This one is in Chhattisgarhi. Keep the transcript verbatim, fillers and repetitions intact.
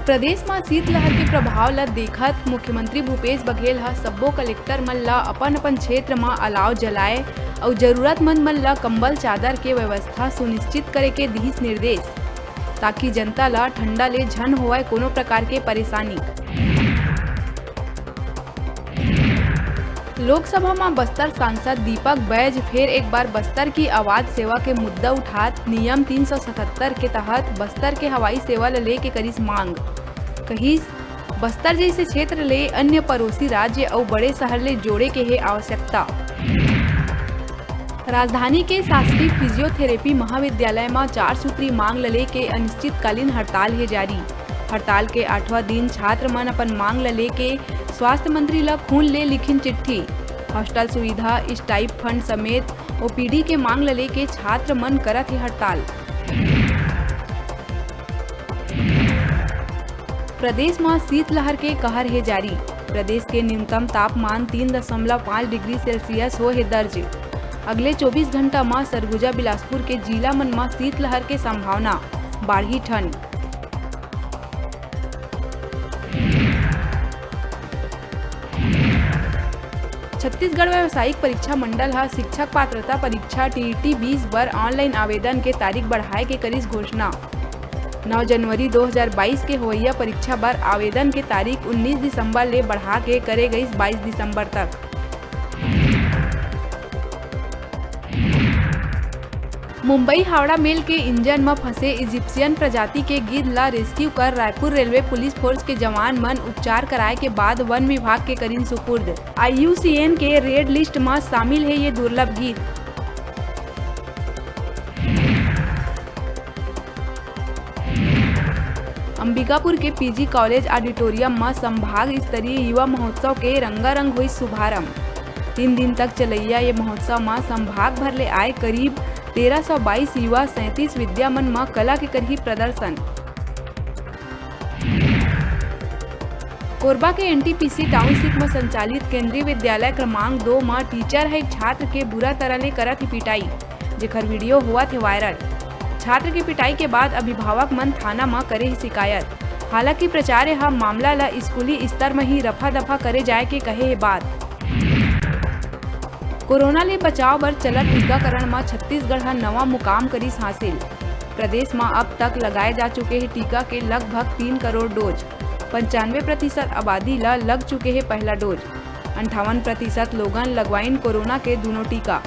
प्रदेश म शीतलहर के प्रभाव ल देखत मुख्यमंत्री भूपेश बघेल ह सब्बो कलेक्टर मन ल अपन-अपन क्षेत्र म अलाव जलाए अउ जरूरतमंद मन ल कंबल चादर के व्यवस्था सुनिश्चित करे के दिहिस निर्देश, ताकि जनता ल ठंडा ले झन होवय कोनो प्रकार के परेशानी। लोकसभा म बस्तर सांसद दीपक बैज फेर एक बार बस्तर की आवाज सेवा के मुद्दा उठात नियम तीन सौ सतहत्तर के तहत बस्तर के हवाई सेवा ल लेके करिस मांग। कहिस, बस्तर जइसे क्षेत्र ले अन्य पड़ोसी राज्य अउ बड़े शहर ले जोड़े के हे आवश्यकता। राजधानी के शासकीय फिजियोथेरेपी महाविद्यालय म चार सूत्री मांग ल लेके अनिश्चितकालीन हड़ताल हे जारी। हड़ताल के आठवां दिन छात्र मन अपन मांग ल लेके स्वास्थ्य मंत्री ल खून ले लिखिन चिट्ठी। हॉस्टल सुविधा, स्टाइप फंड समेत ओपीडी के मांग ल लेके छात्र मन करत हे हड़ताल। प्रदेश म शीतलहर के कहर हे जारी। प्रदेश के न्यूनतम तापमान तीन दशमलव पाँच डिग्री सेल्सियस हो हे दर्ज। अगले चौबीस घंटा म सरगुजा बिलासपुर के जिला मन म शीतलहर के संभावना, बाढ़ही ठंड। छत्तीसगढ़ व्यावसायिक परीक्षा मंडल ह शिक्षक पात्रता परीक्षा टीईटी बीस बर ऑनलाइन आवेदन के तारीख बढ़ाए के करिस घोषणा। नौ जनवरी दो हज़ार बाईस के होवइया परीक्षा बर आवेदन के तारीख उन्नीस दिसंबर ले बढ़ा के करे गइस बाईस दिसंबर तक। मुंबई हावड़ा मेल के इंजन म फंसे इजिप्शियन प्रजाति के गिद्ध ला रेस्क्यू कर रायपुर रेलवे पुलिस फोर्स के जवान मन उपचार कराए के बाद वन विभाग के करिन सुपुर्द। आईयूसीएन के रेड लिस्ट म शामिल हे ये दुर्लभ गिद्ध। अंबिकापुर के पीजी कॉलेज ऑडिटोरियम म संभाग स्तरीय युवा महोत्सव के रंगारंग होइस शुभारंभ। तीन दिन तक चलइया ये महोत्सव म संभाग भर ले आए करीब तेरह सौ बाईस युवा सैंतीस विद्या मन म कला के करही प्रदर्शन। कोरबा के एनटीपीसी टाउनशिप म संचालित केंद्रीय विद्यालय क्रमांक दो म टीचर ह एक छात्र के बुरा तरह ले करत हे पिटाई, जेखर वीडियो होवत हे वायरल। छात्र के पिटाई के बाद अभिभावक मन थाना म करे हे शिकायत। हालांकि प्राचार्य ह मामला ल स्कूली स्तर म ही रफा-दफा करे जाए के कहे हे बात। कोरोना ले बचाव बर चलत टीकाकरण म छत्तीसगढ़ ह नवा मुकाम करिस हासिल। प्रदेश म अब तक लगाए जा चुके हे टीका के लगभग तीन करोड़ डोज। पंचानवे प्रतिशत आबादी ल लग चुके हे पहला डोज। अंठावन प्रतिशत लोगन लगवाइन कोरोना के दूनों टीका।